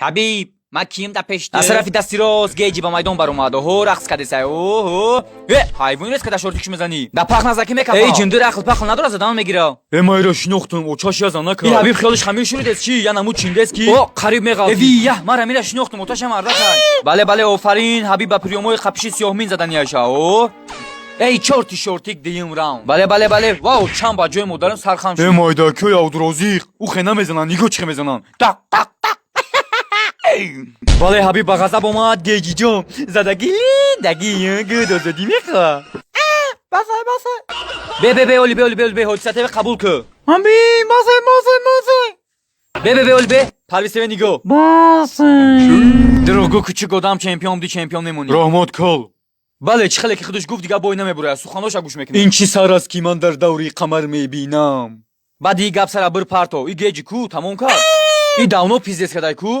Ҳабиб, ман кием да пешти? Аз тарафи дасти рост Геҷи ба майдон баромад. Оҳо, рақс кадесай. Оҳо, э, ҳайвони рест када, шортикш мезанӣ. Да пах назаки мекафа. Эй, ҷиндир, ақл пақл надора, задан мегира. Э, майра шинохтам, очаш я занака. И Ҳабиб хиёлиш хамир шуридест чи? Я намуд чиндест ки? О, қариб меғалти. Эви, я, ман Рамира шинохтам, оташа мардакай. Бале, бале, офарин, Ҳабиб ба приёмои қапиши сиёҳмин заданияша. О, эй, чорти шортик, дуюм раунд. Бале, бале, бале, вау, чанд ба ҷои модарам сархам Э, шуд. Майда кӯй Абдурозиқ, ӯ хе намезананд, нигоҳ чӣ хе мезананд. Так, так, так. Бале, Ҳабиб ба ғазаб омад. Геҷиҷон задаги даги гӯдозадӣ мехоҳ. Басай, басай, бе, бе, бе, оли, бе, оли, бе, оли, бе, ҳодиса ТВ қабул кӯ. Ҳабиб, басай, басай, басай. Бе, бе, бе, оли, бе, Парвиз ТВ нигоҳ. Дурӯғгӯ, кучик одам, чемпион буди, чемпион мемонӣ. Раҳмат, кал. Бале, чӣ хеле ки худаш гуфт, дигар бой намебурад, суханоша гӯш мекунӣ. Ин чӣ сар аст, ки ман дар даври қамар мебинам? Баъди и гап сара бир парто. И Геҷи ку тамом кард, и давно пиздец кадай ку.